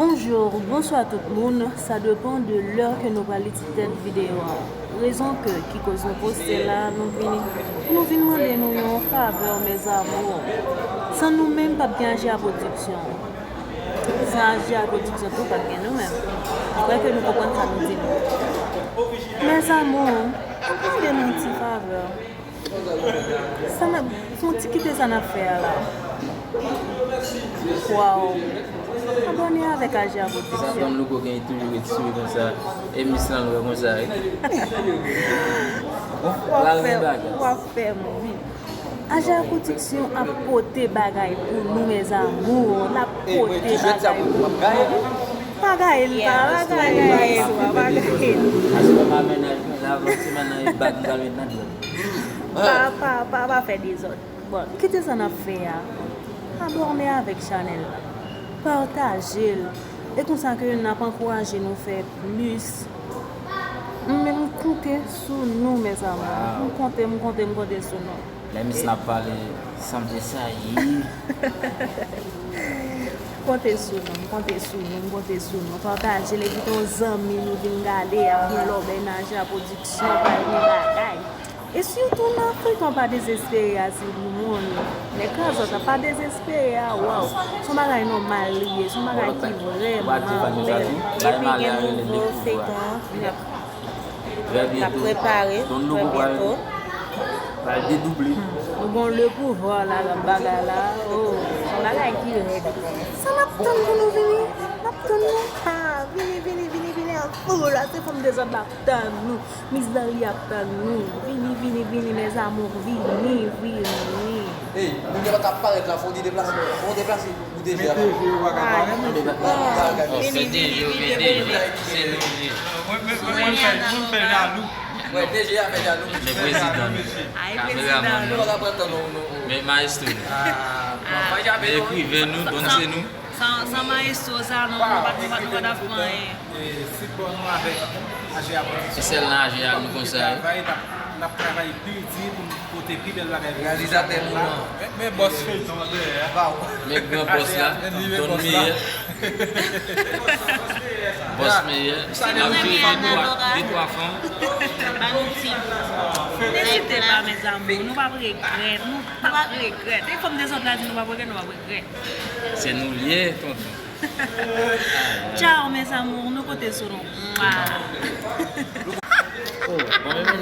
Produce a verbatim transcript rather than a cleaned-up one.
Bonjou, bonswa tout moun, sa depan de lè ke nou pral itilize videyo a. Rezon ke ki koz nou poste la, nou vini, nou vin mande nou yon favè, mes amours. San nou menm, p ap gen Aji a Pwodiksyon. San Aji a Pwodiksyon tou, p ap gen nou menm. Kwè ke nou konprann sa nou di nou. Mes amours, m ap mande nou yon ti favè. Sa n ap, fè yon ti kite sa n ap fè a la. Waw. Abòne avèk Aji a Pwodiksyon. Sa Don Louko gen toujou ret souri konsa. E mis lan lwen konsa wi. W ap fè, w ap fè m ri. Aji a Pwodiksyon ap pote bagay pou nou, mes amours. L ap pote bagay pou nou. Pa gaye l, pa, pa gaye l, pa gaye l. Aswè pa mennaj mwen la, avan ti mennaj bag m pral met nan dwèt. Pa, pa, pa, pa fè dezòd. Bon, kite sa n ap fè a. Abòne avèk chanèl la. Pataje l. E konsa ke n ap ankouraje nou fè plis. M, m konte sou nou, mes amours. M konte, m konte, m konte sou nou. Lè mis la ap pale, sanble sa ye. Konte sou nou, m konte sou nou, m konte sou nou. Pataje l, envite yon zanmi nou vin gade, ap gen lòbèy nan Aji a Pwodiksyon, pral gen bagay. E sitou nan feyton Pa Dezespere a, ti moun. Nèg Krazòt la, Pa Dezespere a, waw. Se yon bagay nòmal li ye, se yon bagay ki vrèman bèl. Epi gen nouvo feyton k ap prepare trè byento. Pral dedouble. Nou gon Le Pouvoir la, nan bagay la. Oh, se yon bagay ki rèd. Sa n ap tann pou nou vini? N ap tann nou. Ha, vini, vini, vini, vini an foul. Ase fanm dezòd la ap tann nou. Mis Dali ap tann nou. Vini, vini, vini, mes amours, vini, vini. Ey, moun yo pa ka parèt la, fò w deplase. Fò w deplase pou D J a. Men D J yo pa ka parèt. Vini, vini, vini, vini. Se nou li ye. Mwen, mwen, mwen, mwen fè, mwen fè jalou. Wè, D J a fè jalou. Men prezidan nou. Kameramann nou. Men maestro nou. Men ekriven nou, donn se nou. San, san maestro sa, non, nou pa, nou pa, nou pa t ap fè anyen. E, sipò nou avèk Aji a Pwodiksyon. Se sèl nan Aji a nou konsa, wi. Travay, n ap, n ap travay pi di pou n pote pi bèl bagay. Reyalizatè nou an. Men, men bòs feyton an dèyè a. Men gran bòs la, Don Meyè. Bòs Meyè. N ap jere de twa, de twa fanm. N'hésitez pas, mes amours. Nou p ap regrèt. Nou p ap regrèt. E fanm dezòd la di nou p ap regrèt, nou p ap regrèt. Se nou l ye, tonton. Tchao, mes amours, nou konte sou nou. Mwa. Oh, bon, men, men,